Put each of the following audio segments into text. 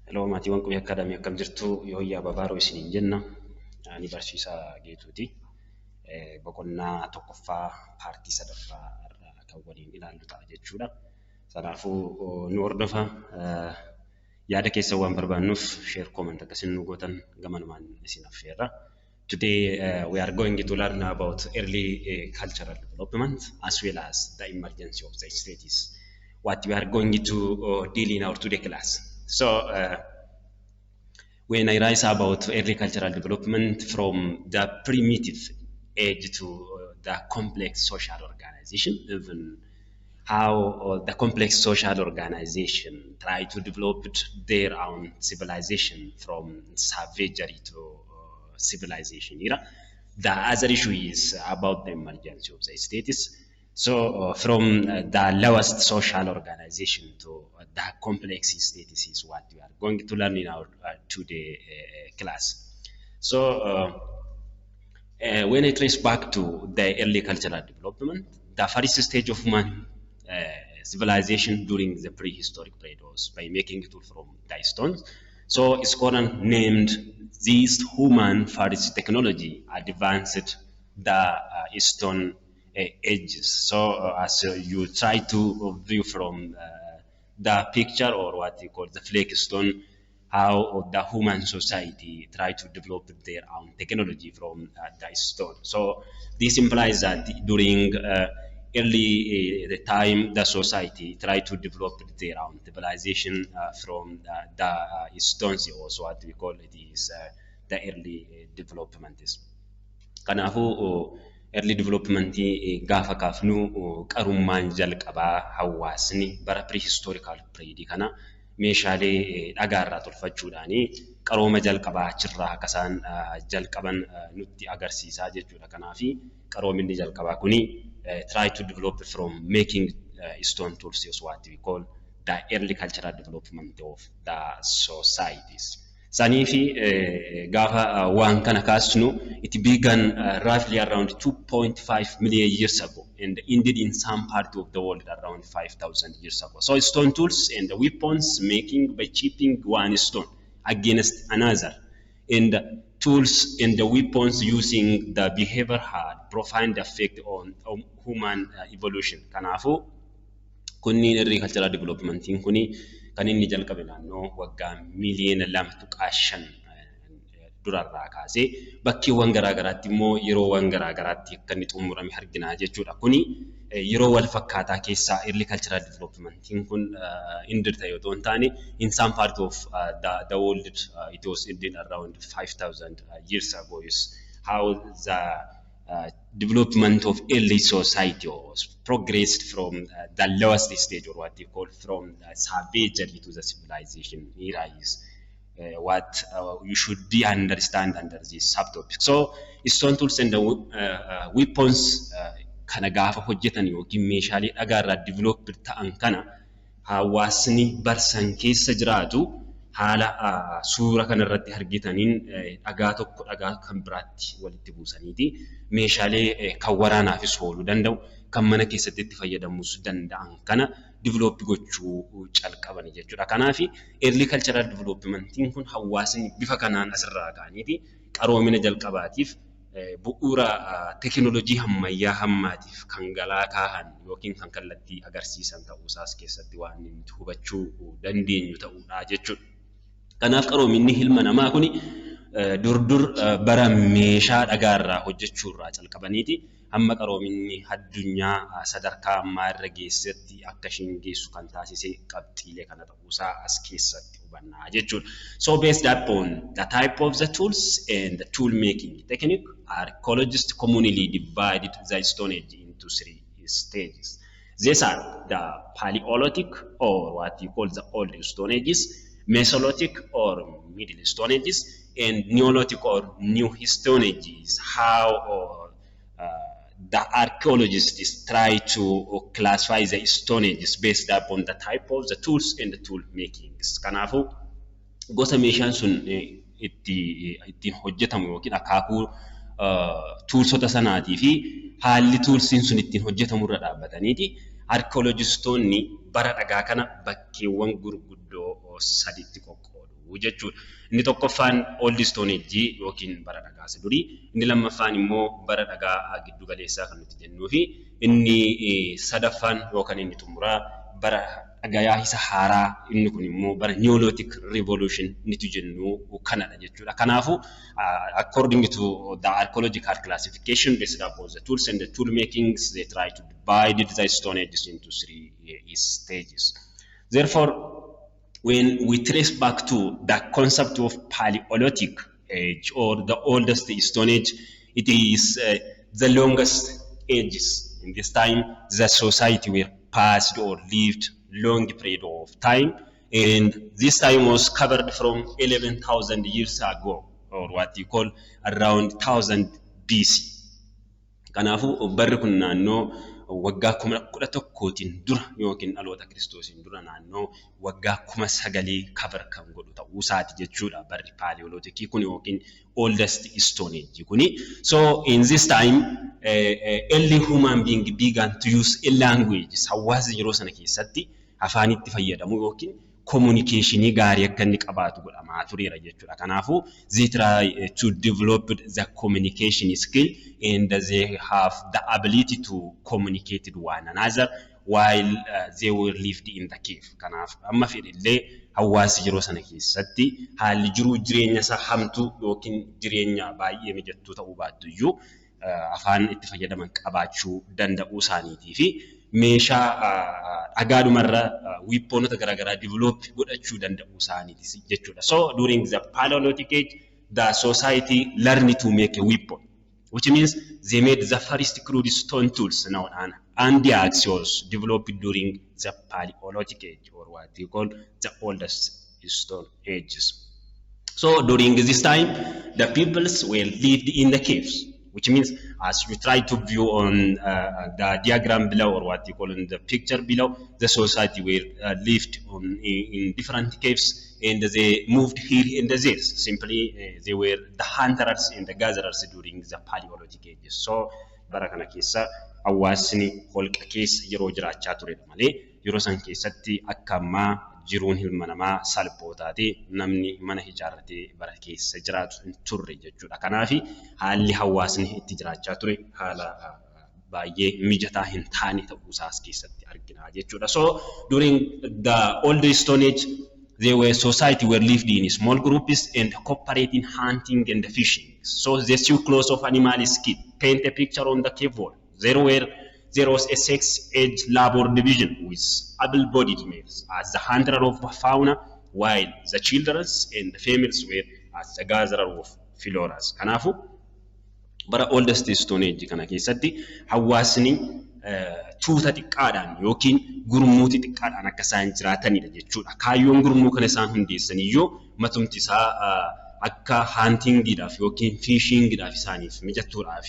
Hello, maatiiwwan Qubee Academy, akkam jirtu? Yooyyaa babaaroo isiniin jenna. Ani barsiisaa Geetuuti. Boqonnaa tokkoffaa paartii sadaffaa irraa kan waliin ilaallu ta'a jechuudha. Kanaafuu nu hordofaa. Yaada keessan waan barbaannuuf share, comment akkasiin nu gootan gamanumaan isin affeerra. Today we are going to learn about early cultural development as well as the emergence of the states. What we are going to deal in our today class. So when I write about early cultural development, from the primitive age to the complex social organization, even how the complex social organization try to develop their own civilization from savagery to civilization era. The other issue is about the emergence of the states. So from the lowest social organization to the complex states is what we are going to learn in our today class. So when I trace back to the early cultural development, the first stage of human civilization during the prehistoric period was by making tool from the stones. So scholar named this human first technology advanced the stone ages. So as you try to view from the picture or what you call the flake stone, how the human society try to develop their own technology from the stone. So this implies that during early the time, the society try to develop their own civilization from the stones, also what we call it is the early development is. Kanaafuu early development gaafa kaafnu, qarummaan jalqabaa hawaasni bara prehistorical period kana meeshaalee dhagaarraa tolfachuudhaanii qarooma jalqabaa achirraa akka isaan jalqaban nutti agarsiisaa jechuudha. Kanaafi qaroominni jalqabaa kuni try to develop from making stone tools is what we call the early cultural development of the societies. Sanii fi gaafa waan kana kaasnu, it began roughly around 2.5 million years ago and ended in some part of the world around 5,000 years ago. So stone tools and weapons making by chipping one stone against another and tools and the weapons using the behavior had profound effect on human evolution. Kanaafuu kunniin early cultural developmentiin kuni kan inni jalqabe naannoo waggaa miiliyoona 2.5 durarraa kaasee bakkeewwan garaa garaatti immoo yeroowwan garaa garaatti akka inni xumurame argina jechuudha. Kuni yeroo wal fakkaataa keessaa early cultural developmentiin kun ended ta'e otoo hin taane, in some part of the world it was ended around 5000 years ago is how the development of early society was progressed from the lowest stage or what they call from the savagery to the civilization era is what you should be understand under this subtopic. So stone tools and the weapons kana gaafa hojjetan yookiin meeshaalee dhagaarraa develop ta'an kana hawaasni barsan keessa jiraatu haala suura kanarratti argitaniin dhagaa tokko dhagaa kan biraatti walitti buusaniiti meeshaalee kan waraanaafis ooluu danda'u, kan mana keessatti itti fayyadamuus danda'an kana develop gochuu calqabani jechuudha. Kanaaf early cultural developmentiin kun hawaasni bifa kanaan asirraa ka'aniiti qaroomina jalqabaatiif bu'uura teekinooloojii ammayyaa ammaatiif kan galaa kaahan yookiin kan kallattii agarsiisan ta'uusaas keessatti waan nuti hubachuu dandeenyu ta'uudha jechuudha. Kanaaf qaroominni ilma namaa kuni dur dur bara meeshaa dhagaarraa hojjechuurraa calqabaniiti hamma qaroominni addunyaa sadarkaa ammaa irra geessetti akka isheen geessu kan taasise qabxiilee kana ta'uusaa as keessatti hubanna jechuudha. So based upon the type of the tools and the tool making technique, archaeologists commonly divided the Stone Age into three stages. These are the Paleolithic or what you call the Old Stone Ages, Mesolithic or Middle Stone Ages, and Neolithic or New Stone Ages. How or the archaeologists try to classify the stone ages based upon the type of the tools and the tool makings. Kanaafuu gosa meeshaan sun itti ittiin hojjetamu yookiin akaakuu toolsota sanaatii fi haalli toolsiin sun ittiin hojjetamu irra dhaabbataniiti archaeologistoonni bara dhagaa kana bakkeewwan gurguddoo saditti qoqqoodu. jechuudha. Inni tokkoffaan Old Stone Age yookiin bara dhagaa isa durii, inni lammaffaan immoo bara dhagaa giddu galeessaa kan nuti jennuu fi inni sadaffaan yookaan inni xumuraa bara dhagaa isa haaraa, inni kun immoo bara Neolithic Revolution nuti jennu kanadha jechuudha. Kanaafuu, according to the archaeological classification based upon the tools and the tool makings, they try to divide the stone ages into three stages. Therefore, when we trace back to the concept of Paleolithic Age or the oldest stone age, it is the longest ages. In this time, the society were passed or lived long period of time, and this time was covered from 11,000 years ago, or what you call around 1000 BC. Kanaafuu, barri kun naannoo waggaa 11,000tiin dura yookiin dhaloota Kiristoosiin dura naannoo waggaa 9,000 cover kan godhu ta'uu isaati jechuudha barri Paleolithicii kun yookiin oldest stone age kuni. So in this time, early human being began to use a language. Hawaasni yeroo sana keessatti afaanitti fayyadamu yookiin communicationii gaarii akka inni qabaatu godhamaa tureera jechuudha. Kanaafuu, they try to develop the communication skill and they have the ability to communicate with one another while they were lived in the cave. Kanaaf, amma fedhillee hawaasi yeroo sana keessatti haalli jiruu jireenya isaa hamtuu yookiin jireenya baay'ee mijattuu ta'uu baattu iyyuu, afaan itti fayyadaman qabaachuu danda'uu isaaniitii fi meeshaa dhagaadhumarra weaponota garaagaraa develop godhachuu danda'uu isaaniiti jechuudha. So during the Paleolithic Age, the society learned to make a weapon, which means they made the first crude stone tools known as hand axe was developed during the Paleolithic Age or what you call the oldest stone ages. So during this time, the peoples were lived in the caves, which means as you try to view on the diagram below or what you call in the picture below, the society were lived in different caves and they moved here and there. Simply, they were the hunters and the gatherers during the Paleolithic ages. So bara kana keessa hawaasni holqa keessa yeroo jiraachaa turedha malee yeroo san keessatti akka ammaa jiruun ilma namaa salphoo taate namni mana ijaarratee bara keessa jiraatu hin turre jechuudha. Kanaaf, haalli hawaasni itti jiraachaa ture haala baay'ee mijataa hin taane ta'uusaa as keessatti argina jechuudha. So during the old stone age, there were society were lived in small groups and cooperating hunting and fishing. So they sew clothes of animal skin, paint a picture on the cave wall. There was a sex age labor division with able-bodied males as the hunter of fauna, while the children and the females were as the gatherer of floras. Kanaafuu, bara oldest stone age kana keessatti hawaasni tuuta xiqqaadhaan yookiin gurmuu xixiqqaadhaan akka isaan jiraatanidha jechuudha. Kaayyoon gurmuu kana isaan hundeessan iyyuu matumti isaa akka huntingiidhaaf yookiin fishingiidhaaf isaaniif mijattuudhaaf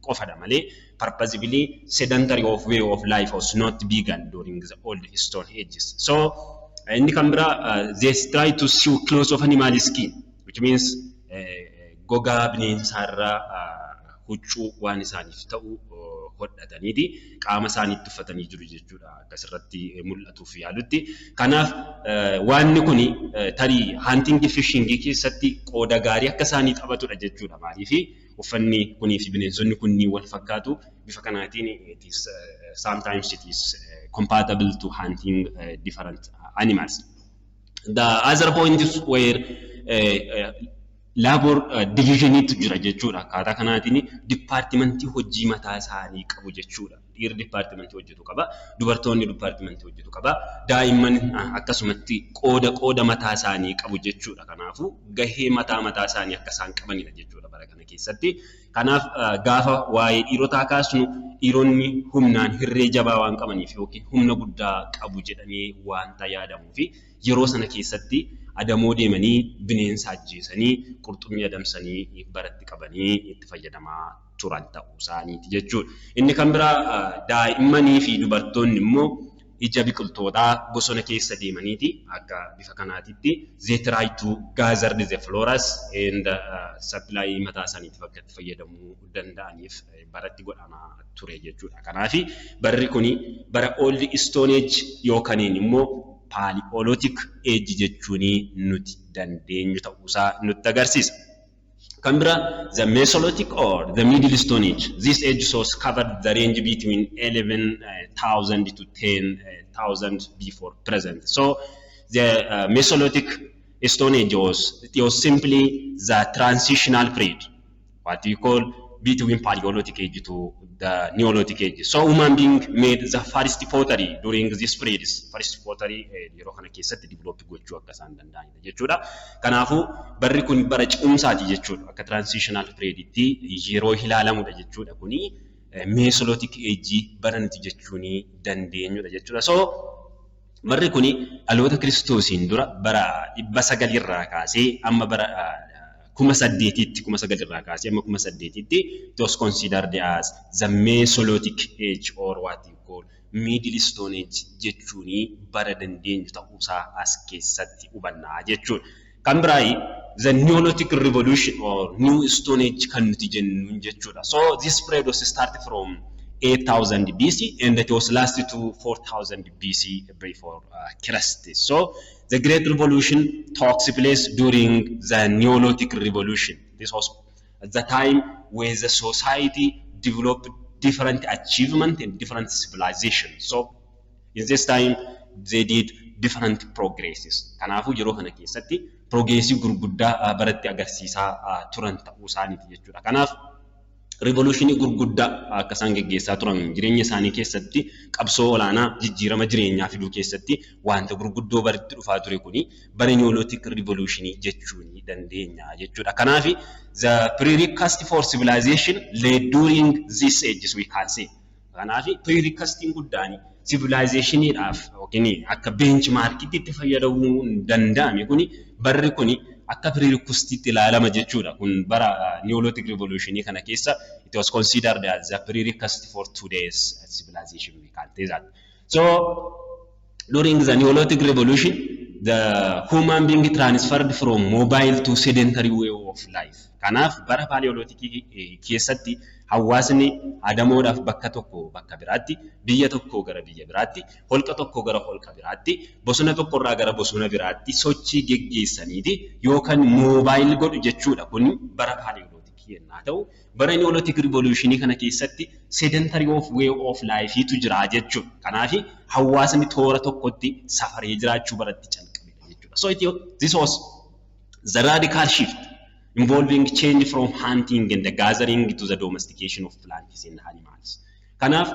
qofadha malee purposefully sedentary of way of life was not begun during the old stone ages. So inni kan biraa, they try to sew clothes of animal skin, which means gogaa bineensaarraa huccuu waan isaaniif ta'u hodhataniiti qaama isaaniitti uffatanii jiru jechuudha akkasirratti mul'atuuf yaalutti. Kanaaf, waanni kuni tarii huntingii fishingii keessatti qooda gaarii akka isaanii taphatudha jechuudha. Maaliif, uffanni kunii fi bineensonni kunniin wal fakkaatu. Bifa kanaatiin it is sometimes it is compatible to hunting different animals. The other point is where labor divisioniitu jira jechuudha. Akkaataa kanaatiin departmentii hojii mataa isaanii qabu jechuudha. Dhiirri departmentii hojjetu qaba. Dubartoonni departmentii hojjetu qaba. Daa'imman akkasumatti qooda qooda mataa isaanii qabu jechuudha. Kanaafuu, gahee mataa mataa isaanii akka isaan qabanidha jechuudha bara kana keessatti. Kanaaf, gaafa waa'ee dhiirotaa kaasnu, dhiironni humnaan hirree jabaa waan qabaniif yookiin humna guddaa qabu jedhamee waanta yaadamuu fi yeroo sana keessatti adamoo deemanii bineensa ajjeesanii, qurxummii adamsanii baratti qabanii itti fayyadamaa turan ta'uu isaaniiti jechuudha. Inni kan biraa, daa'immanii fi dubartoonni immoo ija biqiltootaa bosona keessa deemaniiti akka bifa kanaatitti they try to gather the floras and supply mataa isaaniitiif akka itti fayyadamuu danda'aniif baratti godhamaa ture jechuudha. Kanaaf, barri kuni bara old stone age yookaan immoo Paleolithic age jechuun nuti dandeenyu ta'uusaa nutti agarsiisa. Kan biraa, the Mesolithic or the Middle Stone Age. This age was covered the range between 11,000 to 10,000 before present. So the Mesolithic Stone Age was simply the transitional period, what we call between Paleolithic Age to the Neolithic Age. So human being made the first pottery during this period. First pottery yeroo kana keessatti develop gochuu akka isaan danda'anidha jechuudha. Kanaafuu barri kun bara ce'umsaati jechuudha. Akka transitional perioditti yeroo ilaalamudha jechuudha kuni Mesolithic Age bara nuti jechuun dandeenyudha jechuudha. So barri kuni dhaloota Kiristoosiin dura bara 900 irraa kaasee amma bara 8000tti, 9000 irraa kaasee amma 8000tti, it was considered as the Mesolithic Age or what you call Middle Stone Age jechuun bara dandeenyu ta'uusaa as keessatti hubannaa jechuudha. Kan biraa, the Neolithic Revolution or New Stone Age kan nuti jennuun jechuudha. So this period was started from 8000 BC and it was lasted to 4000 BC before Christ. So the Great Revolution took place during the Neolithic Revolution. This was the time where the society developed different achievement and different civilization. So in this time they did different progresses. Kanaafuu yeroo kana keessatti progressii gurguddaa baratti agarsiisaa turan ta'uu isaaniiti jechuudha. Kanaaf revolutionii gurguddaa akka isaan geggeessaa turan, jireenya isaanii keessatti qabsoo olaanaa jijjiirama jireenyaa fiduu keessatti wanta gurguddoo baratti dhufaa ture kuni bara Neolithic Revolutionii jechuu ni dandeenya jechuudha. Kanaaf the prerequisite for civilization led during this ages, we can say. Kanaaf prerequisitiin guddaan civilizationiidhaaf yookiin akka benchmarkiitti itti fayyadamuu danda'ame kuni barri kuni akka prerequisitiitti ilaalama jechuudha. Kun bara Neolithic Revolutionii kana keessa it was considered as the prerequisite for today's civilization, we can say that. So during the Neolithic Revolution, the human being transferred from mobile to sedentary way of life. Kanaaf bara Paleolithicii keessatti hawaasni adamoodhaaf bakka tokko bakka biraatti, biyya tokko gara biyya biraatti, holqa tokko gara holqa biraatti, bosona tokkorraa gara bosona biraatti sochii geggeessaniiti yookaan mobile godhu jechuudha. Kun bara Paleolithicii yennaa ta'u, bara Neolithic Revolutionii kana keessatti sedentary of way of life'itu jira jechuudha. Kanaaf hawaasni toora tokkotti safaree jiraachuu baratti calqabedha jechuudha. So this was the radical shift involving change from hunting and the gathering to the domestication of plants and animals. Kanaaf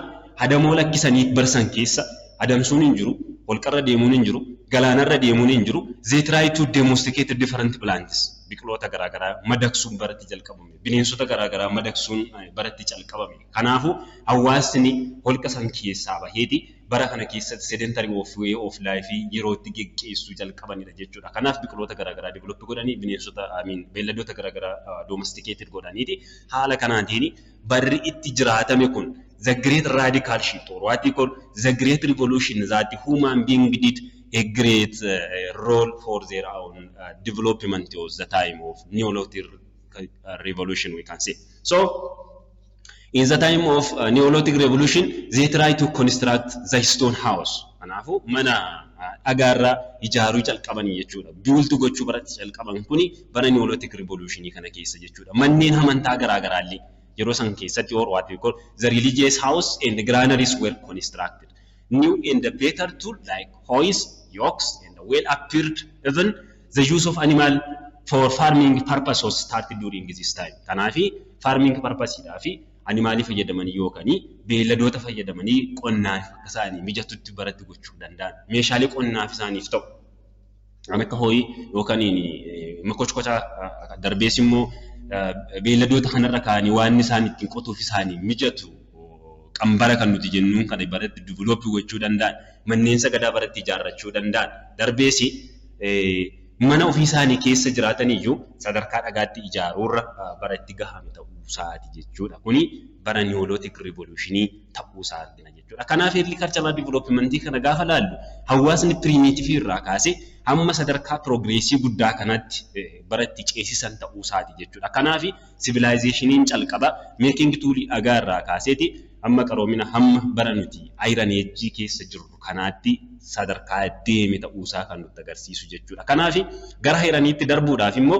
adamoo lakkisanii barsan keessa adamsuun hin jiru, holqarra deemuun hin jiru, galaanarra deemuun hin jiru. They try to domesticate different plants. Biqiloota garaagaraa madaqsuun baratti jalqabame. Bineensota garaagaraa madaqsuun baratti calqabame. Kanaafuu hawaasni holqa san keessaa baheeti bara kana keessatti sedentary of way of life yeroo itti geggeessuu jalqabanidha jechuudha. Kanaaf biqiloota garaagaraa develop godhanii, bineensota, I mean, beelladoota garaagaraa domesticated godhaniiti haala kanaatiin barri itti jiraatame kun the great radical shift or what we call the great revolution that human being did a great role for their own development was the time of Neolithic Revolution, we can say. So in the time of Neolithic Revolution, they try to construct the stone house. Kanaafuu mana dhagaarraa ijaaruu calqabanii jechuudha. Build gochuu baratti calqaban kuni bara Neolithic Revolutionii kana keessa jechuudha. Manneen amantaa garaa garaallee yeroo san keessatti, or what we call the religious house and the granaries, were constructed. New and the better tool like hoes, yokes, and well appeared. Even the use of animal for farming purpose was started during this time. Kanaafi farming purpose fi animalii fayyadamanii yookaan beelladoota fayyadamanii qonnaaf akka isaanii mijatutti baratti gochuu danda'an. Meeshaalee qonnaaf isaaniif ta'u kan akka ho'ii yookaan makochkochaa, darbees immoo beelladoota kanarra kaa'anii waan isaan ittiin qotuuf isaanii mijatu qambara kan nuti jennuun kana baratti develop gochuu danda'an, manneen sagadaa baratti ijaarrachuu danda'an, darbees mana ofii isaanii keessa jiraatan iyyuu sadarkaa dhagaatti ijaaruurra bara itti gahame ta'uu isaati jechuudha. Kuni bara Neolithic Revolutionii ta'uu isaa argina jechuudha. Kanaaf early cultural developmentii kana gaafa laallu hawaasni primitive irraa kaasee hamma sadarkaa progressii guddaa kanatti bara itti ceesisan ta'uu isaati jechuudha. Kanaaf civilizationiin calqaba making toolii dhagaa irraa kaaseeti hamma qaroomina hamma bara nuti Iron Age keessa jirru kanaatti sadarkaa deeme ta'uusaa kan nutti agarsiisu jechuudha. Kanaaf gara Ironiitti darbuudhaaf immoo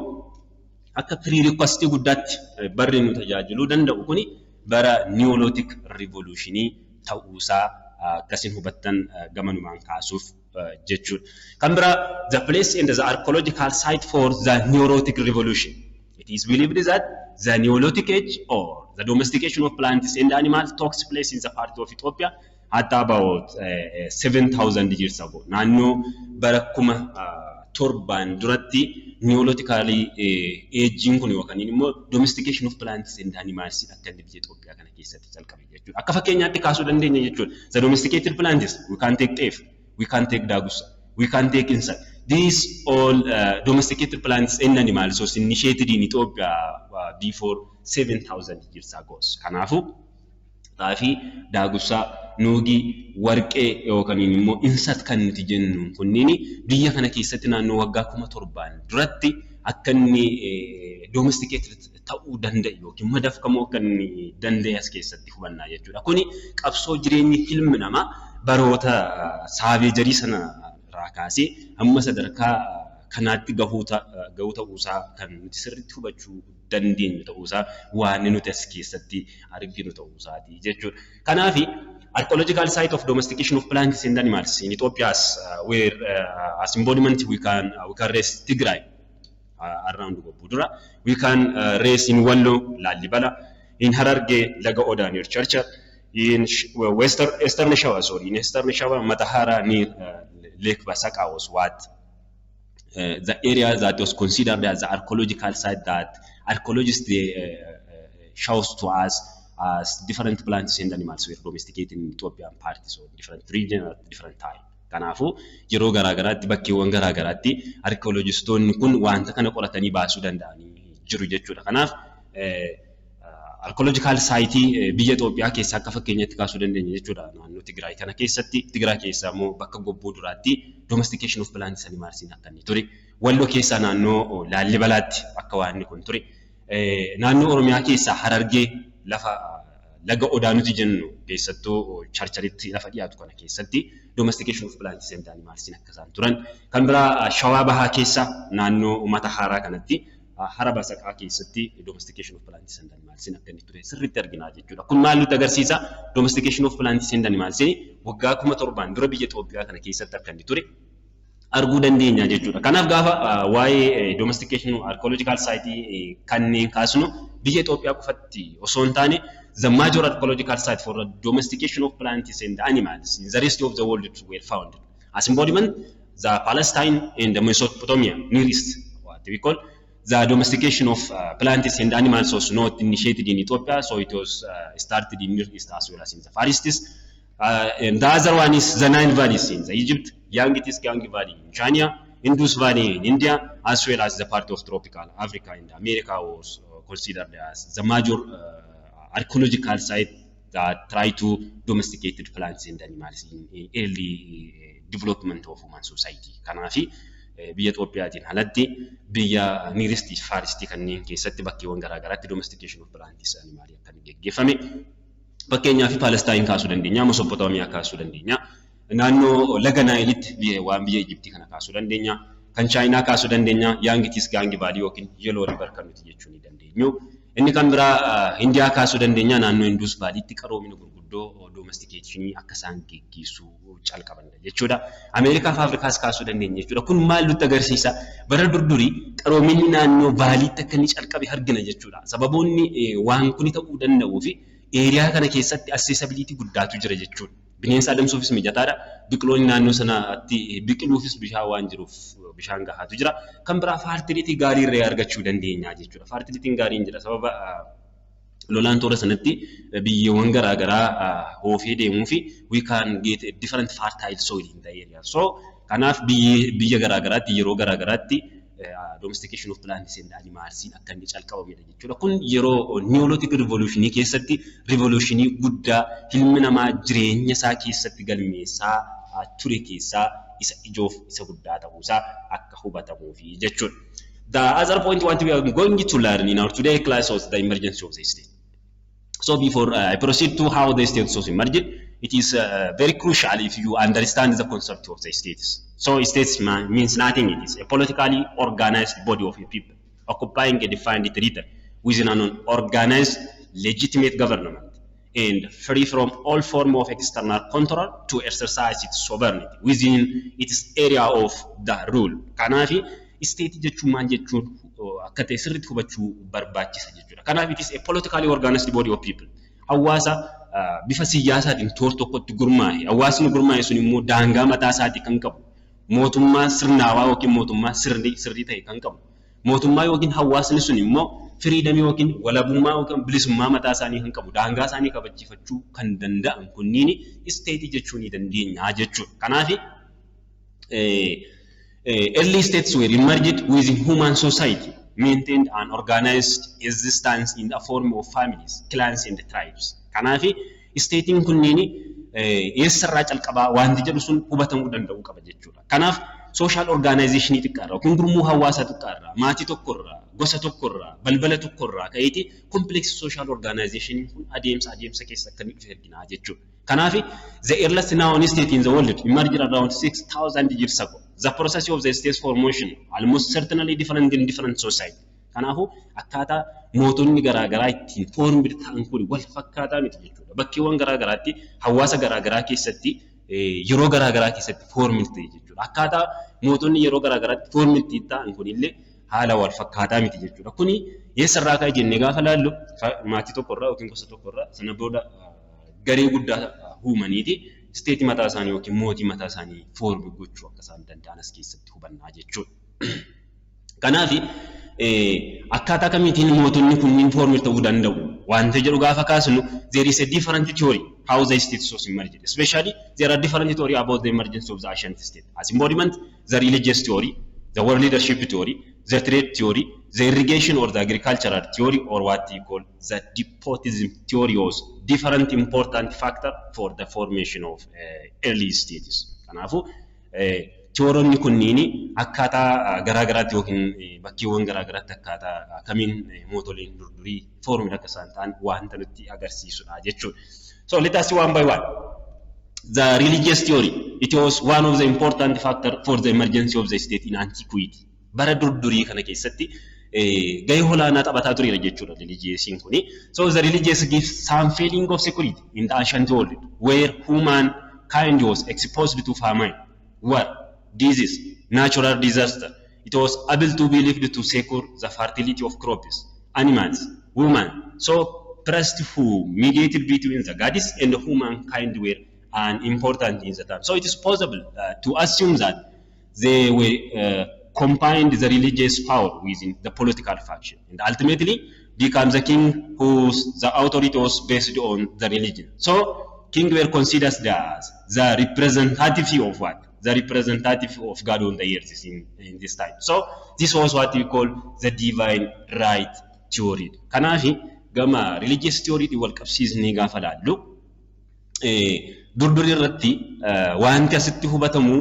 akka prerequisite guddaatti barri nu tajaajiluu danda'u kuni bara Neolithic Revolutionii ta'uusaa akkasin hubattan gamanumaan kaasuuf jechuudha. Kan biraa, the place and the archaeological site for the Neolithic Revolution. It is believed that the Neolithic Age or the domestication of plants and animals took place in the part of Ethiopia at about 7,000 years ago. Naannoo bara 7,000 duratti Neolithically ageiin kun yookaan immoo domestication of plants and animals akka inni biyya Itoophiyaa kana keessatti jalqabe jechuudha. Akka fakkeenyaatti kaasuu dandeenya jechuudha. The domesticated plants, we can take teff, we can take dagusa, we can take enset. These all domesticated plants and animals was initiated in Ethiopia before 7,000 years ago. Kanaafuu xaafii, daagusaa, nuugii, warqee yookaan immoo insat kan nuti jennu kunniin biyya kana keessatti naannoo waggaa 7,000 duratti akka inni domesticated ta'uu danda'e yookiin madaqfamuu akka inni danda'e as keessatti hubannaa jechuudha. Kuni qabsoo jireenyi ilmi namaa baroota savagery sana irraa kaasee hamma sadarkaa kanaatti gahuu ta'uusaa kan nuti sirriitti hubachuu dandeenyu ta'uusaa waan nuti as keessatti arginu ta'uusaati jechuudha. Kanaafi archaeological site of domestication of plants and animals in Ethiopia, where as embodiment we can raise Tigray around Gobudura. We can raise in Wallo, Lalibela, in Hararge, Laga Oda near Charchar, in Western Eastern Shawa, sorry, in Eastern Shawa, Matahara near Lake Basaka was what the area that was considered as the archaeological site that archaeologists, they shows to us as different plants and animals were domesticated in Ethiopian parts or different region at different time. Kanaafuu yeroo garaa garaatti bakkeewwan garaa garaatti archaeologistoonni kun wanta kana qoratanii baasuu danda'anii jiru jechuudha. Kanaaf archaeological site biyya Itoophiyaa keessaa akka fakkeenyaatti kaasuu dandeenya jechuudha. Naannoo Tigraay kana keessatti, Tigraay keessaa immoo bakka Gobbuu duraatti domestication of plants animals akka inni ture. Walloo keessaa naannoo Laallibalaatti akka waan kun ture. Naannoo Oromiyaa keessaa Harargee lafa laga Odaa nuti jennu keessattuu Charcharitti lafa dhiyaatu kana keessatti domestication of plants and animals akka isaan turan. Kan biraa Shawaa Bahaa keessa naannoo Matahaaraa kanatti hara Basaqaa keessatti domestication of plants and animals akka inni ture sirriitti argina jechuudha. Kun maal nutti agarsiisa? Domestication of plants and animals waggaa 7,000 dura biyya Itoophiyaa kana keessatti akka inni ture arguu dandeenya jechuudha. Kanaaf gaafa waa'ee domestication archaeological site kanneen kaasnu biyya Itoophiyaa qofatti osoo hin taane the major archaeological site for the domestication of plants and animals in the rest of the world were found. As embodiment, the Palestine and the Mesopotamia, Near East, what we call the domestication of plants and animals was not initiated in Ethiopia, so it was started in Near East as well as in the Far East. And the other one is the Nile Valley in the Egypt, Yangtze Kiang Valley in China, Indus Valley in India, as well as the part of tropical Africa and America was considered as the major archaeological site that try to domesticated plants and animals in early development of human society. Kanaafi biyya Itoophiyaatiin alatti biyya Near East, Far East kanneen keessatti bakkeewwan garaa garaatti domestication of plants animal akka inni geggeeffame. Fakkeenyaaf Palestine kaasuu dandeenya, Mesopotaamiyaa kaasuu dandeenya. Naannoo laga Naayilitti waan biyya Ijiptii kana kaasuu dandeenya. Kan Chaayinaa kaasuu dandeenya. Yangtze Kiang Valley yookiin Yellow River kan nuti jechuu ni dandeenyu. Inni kan biraa Indiyaa kaasuu dandeenya. Naannoo Indus Valleytti qaroomina gurguddoo domestication akka isaan geggeessuu calqabanidha jechuudha. Ameerikaa fi Afrikaas kaasuu dandeenya jechuudha. Kun maal nutti agarsiisa? Bara durdurii qaroominni naannoo valleytti akka inni calqabe argina jechuudha. Sababoonni waan kuni ta'uu danda'uu fi area kana keessatti accessibility guddaatu jira jechuudha. Bineensa adamsuufis mijataadha. Biqiloonni naannoo sanatti biqiluufis bishaan waan jiruuf bishaan gahaatu jira. Kan biraa fertility gaarii irraa argachuu dandeenya jechuudha. Fertilityn gaariin jira sababa lolaan toora sanatti biyyeewwan garaa garaa oofee deemuu fi we can get a different fertile soil in the area. So kanaaf biyya garaa garaatti yeroo garaa garaatti domestication of plants and animals akka inni calqabamedha jechuudha. Kun yeroo Neolithic Revolution keessatti revolutionii guddaa ilmi namaa jireenya isaa keessatti galmeessaa ture keessaa isa ijoof isa guddaa ta'uusaa akka hubatamuufi jechuudha. The other point what we are going to learn in our today class was the emergence of the state. So before I proceed to how the states was emerged, it is very crucial if you understand the concept of the states. So states means nothing. It is a politically organized body of a people occupying a defined territory within an organized, legitimate government and free from all form of external control to exercise its sovereignty within its area of the rule. Kanaaf state jechuun maal jechuun akka ta'e sirriitti hubachuu barbaachisa jechuudha. Kanaaf it is a politically organized body of people. Hawaasa bifa siyaasaatiin toor tokkotti gurmaa'e. Hawaasni gurmaa'e sun immoo daangaa mataa isaatii kan qabu. Mootummaa sirnaawaa yookiin mootummaa sirrii sirrii ta'e kan qabu. Mootummaa yookiin hawaasni sun immoo freedomii yookiin walabummaa yookiin bilisummaa mataa isaanii kan qabu. Daangaa isaanii kabachiifachuu kan danda'an kunniin state jechuu ni dandeenya jechuudha. Kanaaf early states were emerged within human society, maintained an organized existence in the form of families, clans and tribes. Kanaaf stateiin kunniin eessarraa calqabaa wanti jedhu sun hubatamuu danda'uu qaba jechuudha. Kanaaf social organizationii xiqqaarraa yookiin gurmuu hawaasaa xiqqaarraa, maatii tokkorraa, gosa tokkorraa, balbala tokkorraa ka'eeti complex social organizationiin kun adeemsa adeemsa keessa akka inni dhufe argina jechuudha. Kanaaf the earliest known state in the world emerged around 6000 years ago. The process of the state's formation almost certainly different in different society. Kanaafuu akkaataa mootonni garaagaraa ittiin formed ta'an kun wal fakkaataa miti jechuudha. Bakkeewwan garaagaraatti, hawaasa garaagaraa keessatti, yeroo garaagaraa keessatti formed ta'e jechuudha. Akkaataa mootonni yeroo garaagaraatti formed ta'an kunillee haala wal fakkaataa miti jechuudha. Kuni eessarraa ka'e jennee gaafa laallu, maatii tokkorraa yookiin gosa tokkorraa sana booda garee guddaa uumaniiti state mataa isaanii yookiin mootii mataa isaanii form gochuu akka isaan danda'an as keessatti hubannaa jechuudha. Kanaaf akkaataa kamiitiin mootonni kunniin form ta'uu danda'u wanta jedhu gaafa kaasnu, there is a different theory how the states was emerged. Especially there are different theory about the emergence of the ancient state. As embodiment, the religious theory, the world leadership theory, the trade theory, the irrigation or the agricultural theory, or what you call the despotism theory was different important factor for the formation of early states. Kanaafuu theoryoonni kunniin akkaataa garaa garaatti yookiin bakkeewwan garaa garaatti akkaataa kamiin mootoleen durdurii formed akka isaan ta'an wanta nutti agarsiisudha jechuudha. So let us see one by one. The religious theory, it was one of the important factor for the emergence of the state in antiquity. Bara durdurii kana keessatti gahee olaanaa taphataa tureera jechuudha religiousiin kuni. So the religious gives some feeling of security in the ancient world where humankind was exposed to famine, war, disease, natural disaster. It was able to be believed to secure the fertility of crops, animals, women. So priests who mediated between the gods and the humankind were an important in the time. So it is possible to assume that they were combined the religious power within the political faction and ultimately become the king whose the authority was based on the religion. So king were considered as the representative of what? The representative of God on the earth in this time. So this was what we call the divine right theory. Kanaaf gama religious theory wal qabsiisnee gaafa laallu, durdurii irratti wanti asitti hubatamu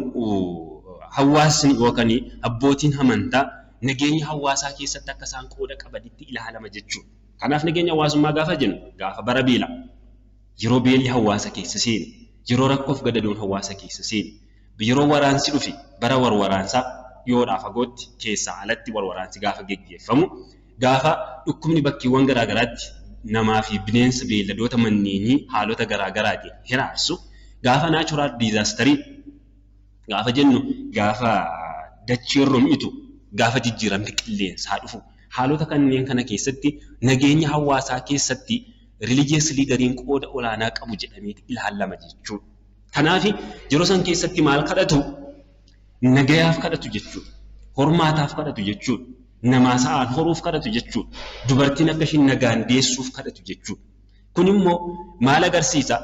hawaasni yookaan abbootiin amantaa nageenya hawaasaa keessatti akka isaan qooda qabanitti ilaalama jechuudha. Kanaaf nageenya hawaasummaa gaafa jennu, gaafa bara beelaa, yeroo beelli hawaasa keessa seene, yeroo rakkoof gadadoon hawaasa keessa seene, yeroo waraansi dhufe, bara waraansaa dhiyoodhaa fagootti keessaa alatti wal waraansi gaafa geggeeffamu, gaafa dhukkubni bakkeewwan garaa garaatti namaa fi bineensa beeyladoota manneenii haalota garaa garaatiin hiraarsu, gaafa natural disasterii gaafa jennu, gaafa dacheen rom'itu, gaafa jijjiiramni qilleensaa dhufu, haalota kanneen kana keessatti nageenya hawaasaa keessatti religious leaderiin qooda olaanaa qabu jedhameeti ilaalama jechuudha. Kanaaf yeroo san keessatti maal kadhatu? Nagayaaf kadhatu jechuudha. Hormaataaf kadhatu jechuudha. Namaa sa'aan horuuf kadhatu jechuudha. Dubartiin akka ishiin nagaan deessuuf kadhatu jechuudha. Kun immoo maal agarsiisa?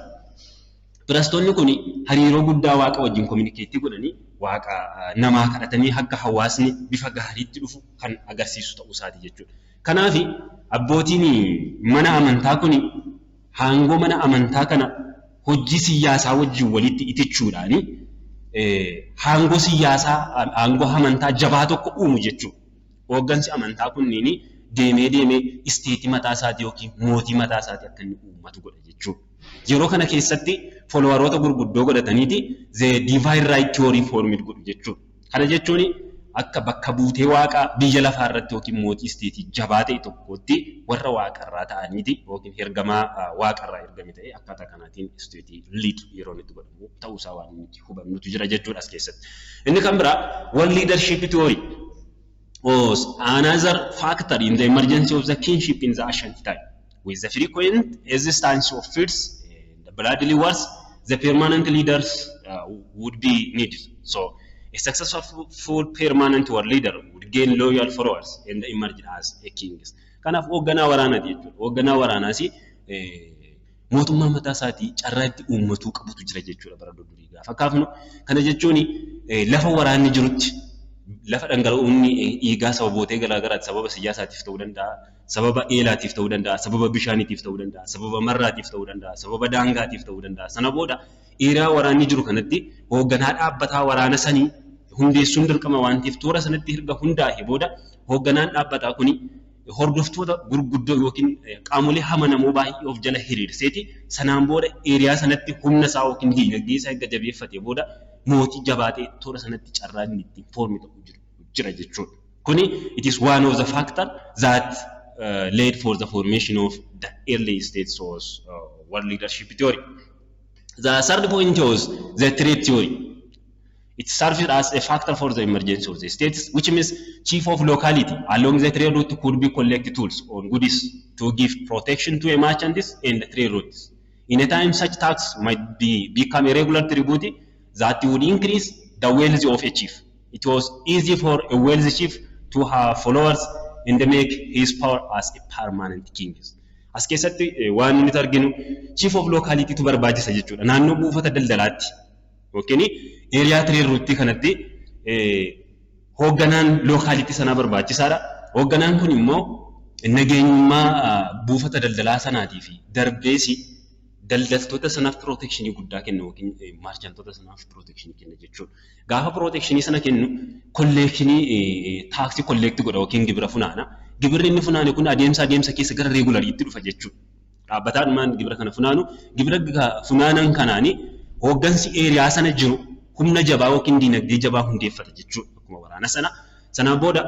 Priestoonni kun hariiroo guddaa Waaqa wajjin communicate godhanii, Waaqa namaa kadhatanii akka hawaasni bifa gaariitti dhufu kan agarsiisu ta'uu isaati jechuudha. Kanaaf abbootiin mana amantaa kun aangoo mana amantaa kana hojii siyaasaa wajjin walitti itichuudhaani aangoo siyaasaa, aangoo amantaa jabaa tokko uumu jechuudha. Hooggansi amantaa kunniin deemee deemee state mataa isaatii yookiin mootii mataa isaatii akka inni uummatu godha jechuudha. Yeroo kana keessatti followeroota gurguddoo godhataniiti the divine right theory formed godhu jechuudha. Kana jechuun akka bakka buutee waaqaa biyya lafaa irratti yookiin mootii state jabaa ta'e tokkotti warra waaqarraa ta'aniiti yookiin ergamaa waaqarraa ergame ta'e akkaataa kanaatiin state lead yeroo inni itti godhamu ta'uusaa waan nuti hubannutu jira jechuudha as keessatti. Inni kan biraa war leadership theory was another factor in the emergence of the kingship in the ancient time. With the frequent existence of feuds and bloody wars, the permanent leaders would be needed. So, a successful permanent war leader would gain loyal followers and emerge as a king. Kanaaf hoogganaa waraanaati jechuudha. Hoogganaa waraanaas mootummaa mataa isaatii carraa itti uummatuu qabutu jira jechuudha bara durii gaafa kaafnu. Kana jechuun lafa waraanni jirutti, lafa dhangala'oon dhiigaa sababoota garaa garaati, sababa siyaasaatiif ta'uu danda'a, sababa eelaatiif ta'uu danda'a, sababa bishaaniitiif ta'uu danda'a, sababa marraatiif ta'uu danda'a, sababa daangaatiif ta'uu danda'a. Sana booda dheeraa waraanni jiru kanatti hoogganaa dhaabbataa waraana sanii hundeessuun dirqama waan ta'eef, toora sanatti erga hundaa'e booda hoogganaan dhaabbataa kuni hordoftoota gurguddoo yookiin qaamolee amanamoo baay'ee of jala hiriirseeti sanaan booda area sanatti humna isaa yookiin diinagdee isaa erga jabeeffatee booda mootii jabaa ta'e toora sanatti carraa inni ittiin form ta'u jira jechuudha. Kuni it is one of the factor that led for the formation of the early states was war leadership theory. The third point was the trade theory. It served as a factor for the emergence of the states, which means chief of locality along the trade route could be collect tolls on goods to give protection to a merchants and the trade routes. In a time, such tax might be become a regular tribute that would increase the wealth of a chief. It was easy for a wealthy chief to have followers and make his power as a permanent king. As keessatti waan nuti arginu chief of locality tu barbaachisa jechuudha. Naannoo buufata daldalaatti yookiin area trade route kanatti hoogganaan locality sanaa barbaachisaadha. Hoogganaan kun immoo nageenyummaa buufata daldalaa sanaatii fi darbees daldaltoota sanaaf protection guddaa kenna yookiin merchantoota sanaaf protection kenna jechuudha. Gaafa protection sana kennu collection tax collect godha yookiin gibira funaana. Gibirri inni funaane kun adeemsa adeemsa keessa gara regulariitti dhufa jechuudha. Dhaabbataadhumaan gibira kana funaanu, gibira funaanan kanaani hooggansi area sana jiru humna jabaa yookiin diinagdee jabaa hundeeffata jechuudha. Akkuma waraana sana. Sanaan booda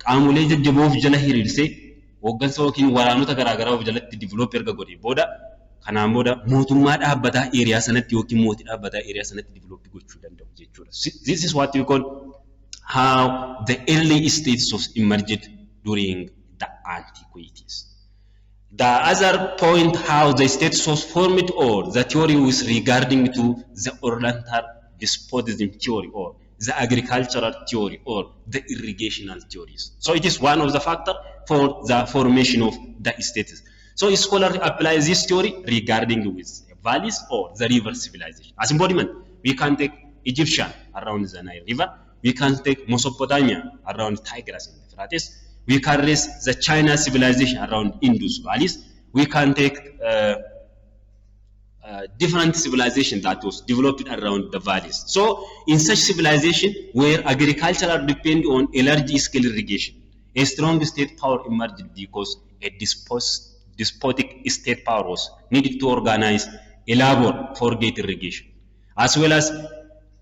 qaamolee jajjaboo of jala hiriirsee hooggansa yookiin waraanota garaagaraa of jalatti develop erga godhee booda, kanaan booda mootummaa dhaabbataa area sanatti yookiin mootii dhaabbataa area sanatti develop gochuu danda'u jechuudha. This is what we call how the early states of emerged during the antiquities. The other point, how the states was formed or the theory was regarding to the Oriental despotism theory or the agricultural theory or the irrigational theories. So it is one of the factor for the formation of the states. So scholar apply this theory regarding with valleys or the river civilization. As embodiment, we can take Egyptian around the Nile River, we can take Mesopotamia around Tigris and Euphrates, we can raise the China civilization around Indus valleys, we can take different civilization that was developed around the valleys. So in such civilization where agriculture depend on a large scale irrigation, a strong state power emerged because a despotic state power was needed to organize a labor for get irrigation, as well as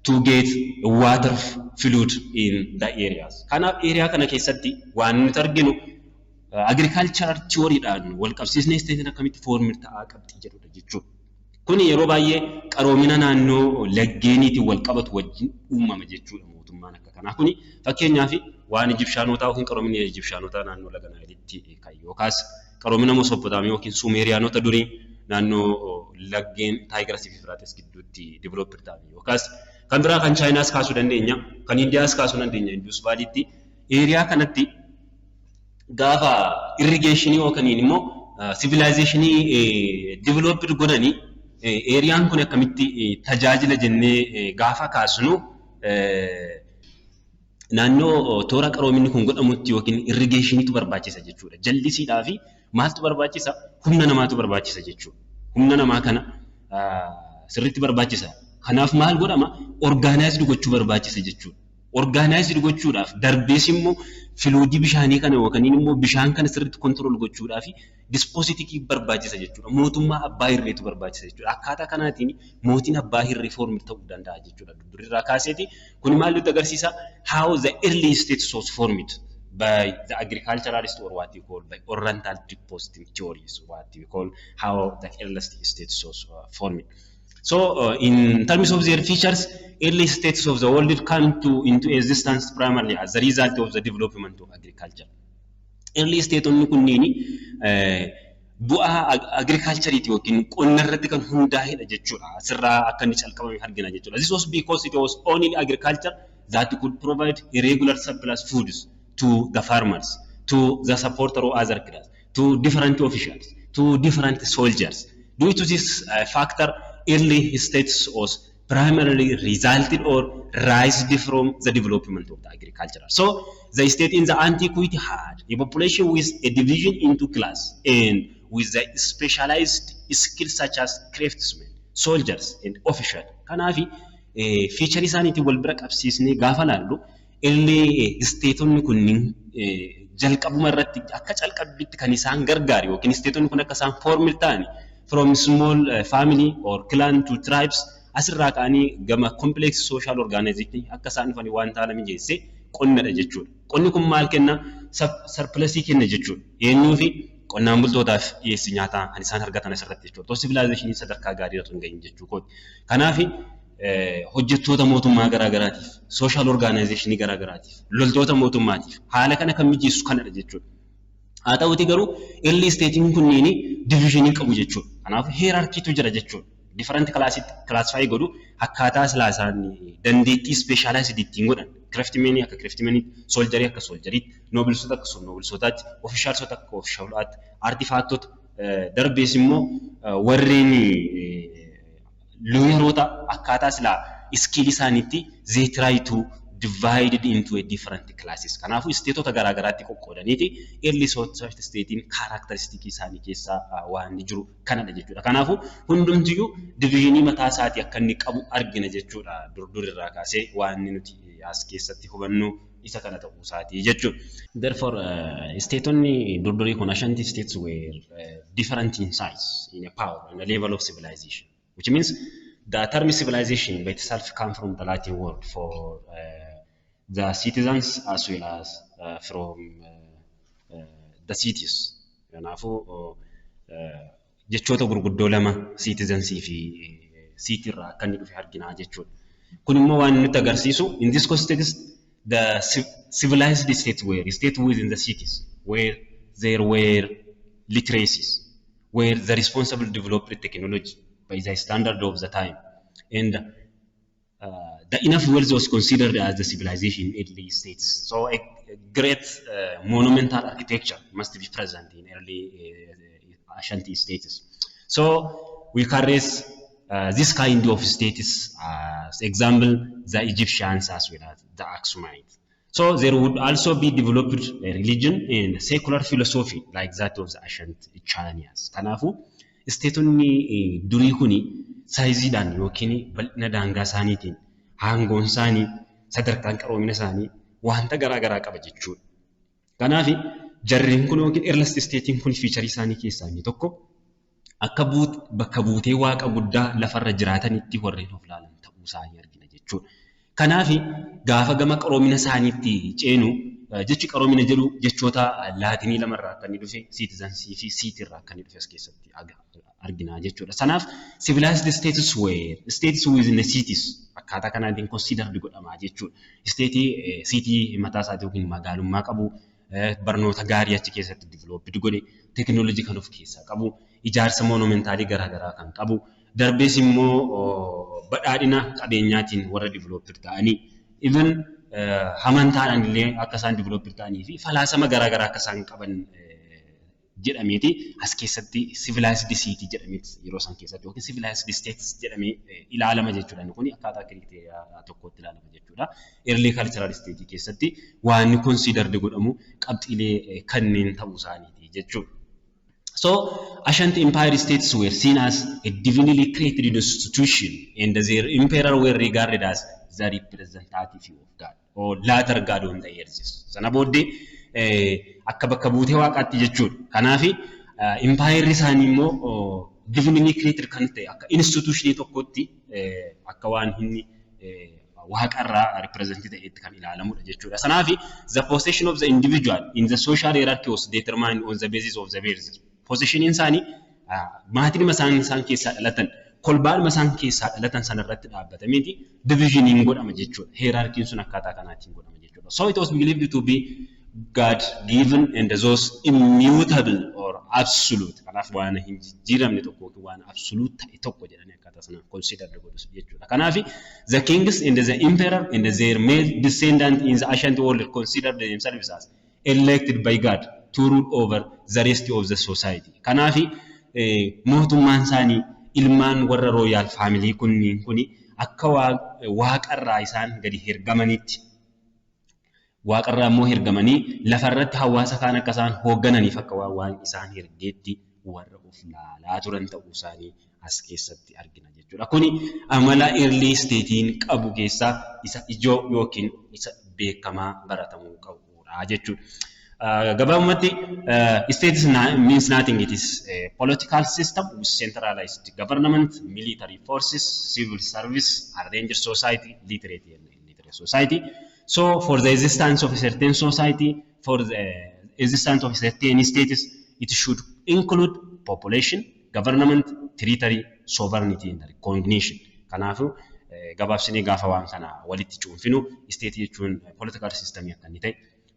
to get water flood in the areas. Kanaaf area kana keessatti waan nuti arginu agricultural theoryidhaan wal qabsiisnee stateiin akkamitti form ta'aa qabxii jedhudha jechuudha. Kuni yeroo baay'ee qaroomina naannoo laggeeniitiin wal qabatu wajjin uumama jechuudha mootummaan akka kanaa kuni. Fakkeenyaaf, waan Ijipshaanotaa yookiin qaroomina Ijipshaanotaa naannoo laga Naayilitti kan yookaas qaroomina Mesopotaamii yookiin Sumeeriyaanota durii naannoo laggeen Taayigarasii fi Efiraaxis gidduutti develop ta'an, yookaas kan biraa kan Chaayinaas kaasuu dandeenya, kan Indiyaas kaasuu dandeenya. Indus Valleyitti area kanatti gaafa irrigation yookaan immoo civilization develop godhanii areaan kun akkamitti tajaajila jennee gaafa kaasnu, naannoo toora qaroominni kun godhamutti yookiin irrigationiitu barbaachisa jechuudha. Jallisiidhaa fi maaltu barbaachisa? Humna namaatu barbaachisa jechuudha. Humna namaa kana sirriitti barbaachisa. Kanaaf maal godhama? Organized gochuu barbaachisa jechuudha. Organized gochuudhaaf darbees immoo Floodii bishaanii kana yookaan immoo bishaan kana sirriitti control gochuudhaaf despotic barbaachisa jechuudha. Mootummaa abbaa irreetu barbaachisa jechuudha. Akkaataa kanaatiin mootiin abbaa irree form ta'uu danda'a jechuudha. Durirraa kaaseeti. Kun maal nutti agarsiisa? How the early states was formed by the agriculturalist or what you call by Oriental depositing theories, what you call how the earliest states was formed. So in terms of their features, early states of the world come to into existence primarily as a result of the development of agriculture. Early stateonni kunniin bu'aa agricultureiti yookiin qonna irratti kan hundaa'edha jechuudha. Asirraa akka inni calqabame argina jechuudha. This was because it was only agriculture that could provide a regular surplus foods to the farmers, to the supporter of other class, to different officials, to different soldiers. Due to this factor, early states was primarily resulted or rised from the development of the agriculture. So the state in the antiquity had a population with a division into class and with the specialized skills such as craftsmen, soldiers and officials. Kanaafi feature isaaniitiin wal bira qabsiisnee gaafa laallu, early stateonni kunniin jalqabuma irratti akka calqabbitti kan isaan gargaaru yookiin stateonni kun akka isaan form ta'an from small family or clan to tribes, asirraa ka'anii gama complex social organization akka isaan dhufanii waan haala mijeesse qonnadha jechuudha. Qonni kun maal kenna? Surplusii kenna jechuudha. Eenyuufi? Qonnaan bultootaaf dhiyeessii nyaataa kan isaan argatan asirratti jechuudha. Otoo civilization sadarkaa gaarii irra hin gahin jechuu kooti. Kanaaf hojjettoota mootummaa garaa garaatiif, social organization garaa garaatiif, loltoota mootummaatiif haala kana kan mijeessu kanadha jechuudha. Haa ta'uutii garuu early stateiin kunniin divisionii qabu jechuudha. Kanaaf hierarchytu jira jechuudha. Different classitti classify godhu, akkaataa silaa isaan dandeettii specialized ittiin godhan. Craftsmenii akka craftsmeniitti, soldierii akka soldieriitti, noblesoota akka noblesotaatti, officialsota akka officialaatti, artifactota, darbees immoo warreen lawyeroota akkaataa silaa skill isaaniitti they try to divided into a different classes. Kanaafuu stateota garaa garaatti qoqqoodaniiti early social stateiin characteristicii isaanii keessaa waan jiru kanadha jechuudha. Kanaafuu hundumtiyyuu divisionii mataa isaatii akka inni qabu argina jechuudha. Dur dur irraa kaasee waan nuti as keessatti hubannu isa kana ta'uu isaatii jechuudha. Therefore, stateonni durdurii kun, Ashanti states, were different in size, in a power and a level of civilization, which means the term civilization by itself come from the Latin word for the citizens as well as from the cities. Kanaafuu jechoota gurguddoo lama, citizensii fi city irraa akka inni dhufe argina jechuudha. Kun immoo waan nutti agarsiisu, in this context the civilized states were states within the cities where there were literacies, where the responsible developed technology by the standard of the time, and the enough wealth was considered as the civilization in early states. So a great monumental architecture must be present in early Ashanti states. So we can raise this kind of states as example, the Egyptians as well as the Aksumites. So there would also be developed a religion and secular philosophy like that of the ancient Chinese. Kanaafuu stateonni durii kuni sizeiidhaan yookiin bal'ina daangaa isaaniitiin, aangoon isaanii, sadarkaan qaroomina isaanii wanta garaa garaa qaba jechuudha. Kanaaf jarreen kun yookiin earliest stateiin kun featureii isaanii keessaa inni tokko akka bakka buutee waaqa guddaa lafarra jiraatanitti warreen of ilaalan ta'uu isaanii argina jechuudha. Kanaaf gaafa gama qaroomina isaaniitti ceenu, jechi qaroomina jedhu jechoota Laatinii lamarraa akka inni dhufe, citizensii fi cityrraa akka inni dhufe as keessatti argina jechuudha. Sanaaf civilized states were states within the cities akkaataa kanaatiin considered godhama jechuudha. Stateii city mataa isaatii yookiin magaalummaa qabu, barnoota gaarii achi keessatti developed godhe, teekinooloojii kan of keessaa qabu, ijaarsa monumentalii garaa garaa kan qabu, darbees immoo badhaadhina qabeenyaatiin warra developed ta'anii, even amantaadhaan illee akka isaan developed ta'anii fi falaasama garaa garaa akka isaan qaban jedhameeti as keessatti civilized city jedhameeti yeroo isaan keessatti yookiin civilized states jedhamee ilaalama jechuudha. Inni kun akkaataa criteria tokkotti ilaalama jechuudha. Early cultural state keessatti waan considered godhamu qabxiilee kanneen ta'uu isaaniiti jechuudha. So, Ashanti Empire states were seen as a divinely created institution and their emperor were regarded as the representative of God or later God on the earth. Sana booddee akka bakka buutee waaqaatti jechuudha. Kanaaf impaayerri isaanii immoo divinely created kan ta'e akka institutionii tokkotti akka waan inni waaqarraa represent ta'etti kan ilaalamudha jechuudha. Kanaaf the position of the individual in the social hierarchy was determined on the basis of the birth. Positioniin isaanii maatiin isaan keessaa dhalatan, kolbaadhuma isaan keessaa dhalatan sanarratti dhaabbatameeti divisioniin godhama jechuudha. Hierarchiin sun akkaataa kanaatiin godhama jechuudha. So it was believed to be God given and those immutable or absolute. Kanaaf waan hin jijjiiramne tokko yookiin waan absolute ta'e tokko jedhanii akkaataa sanaan consider godhu jechuudha. Kanaaf the kings and the emperor and their male descendant in the ancient world considered themselves as elected by God to rule over the rest of the society. Kanaaf mootummaan isaanii ilmaan warra royal family kunniin kuni akka waaqarraa isaan gadi ergamanitti, waaqarraa immoo ergamanii lafarratti hawaasa kaan akka isaan hooggananiif akka waan isaan ergeetti warra of laalaa turan ta'uu isaanii as keessatti argina jechuudha. Kuni amala early stateiin qabu keessaa isa ijoo yookiin isa beekamaa baratamuu qabudha jechuudha. Gabaabumatti, state means nothing. It is a political system with centralized government, military forces, civil service, arranged society, literate and illiterate society. So for the existence of a certain society, for the existence of a certain status, it should include population, government, territory, sovereignty and recognition. Kanaafuu gabaabsinee gaafa waan kana walitti cuunfinu, state jechuun political system akka inni ta'e,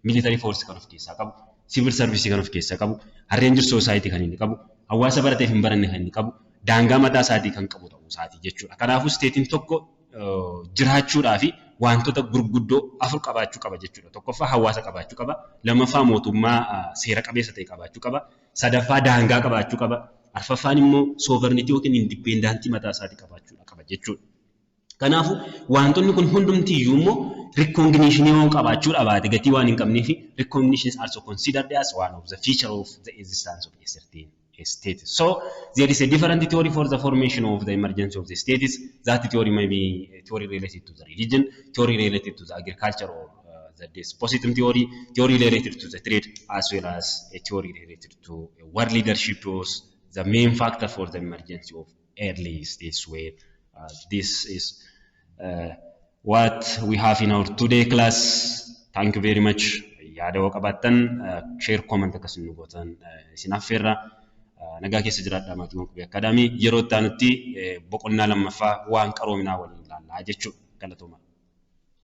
military force kan of keessaa qabu, civil service kan of keessaa qabu, arranged society kan inni qabu, hawaasa barateef hin baranne kan inni qabu, daangaa mataa isaatii kan qabu ta'uu isaatii jechuudha. Kanaafuu stateiin tokko jiraachuudhaa fi wantoota gurguddoo afur qabaachuu qaba jechuudha. Tokkoffaa, hawaasa qabaachuu qaba. Lammaffaa, mootummaa seera qabeessa ta'e qabaachuu qaba. Sadaffaa, daangaa qabaachuu qaba. Arfaffaan immoo sovereignty yookiin independentii mataa isaatii qabaachuu qaba jechuudha. Kanaafuu wantoonni kun hundumti iyyuu immoo recognition yoo qabaachuu dhabaate gatii waan hin qabneef, recognition is also considered as one of the feature of the existence of a certain state. So there is a different theory for the formation of the emergence of the states. That theory may be a theory related to the religion, theory related to the agriculture or the despotism theory, theory related to the trade, as well as a theory related to world leadership was the main factor for the emergence of early states, where this is what we have in our today class. Thank you very much. Yaada yoo qabaattan share, comment akkasuma nu gootan isin affeerra. Nagaa keessa jiraadhaa, maatiiwwan Qubee Academy. Yeroo itti aanutti boqonnaa lammaffaa waan qaroominaa waliin ilaallaa jechuudha. Galatooma.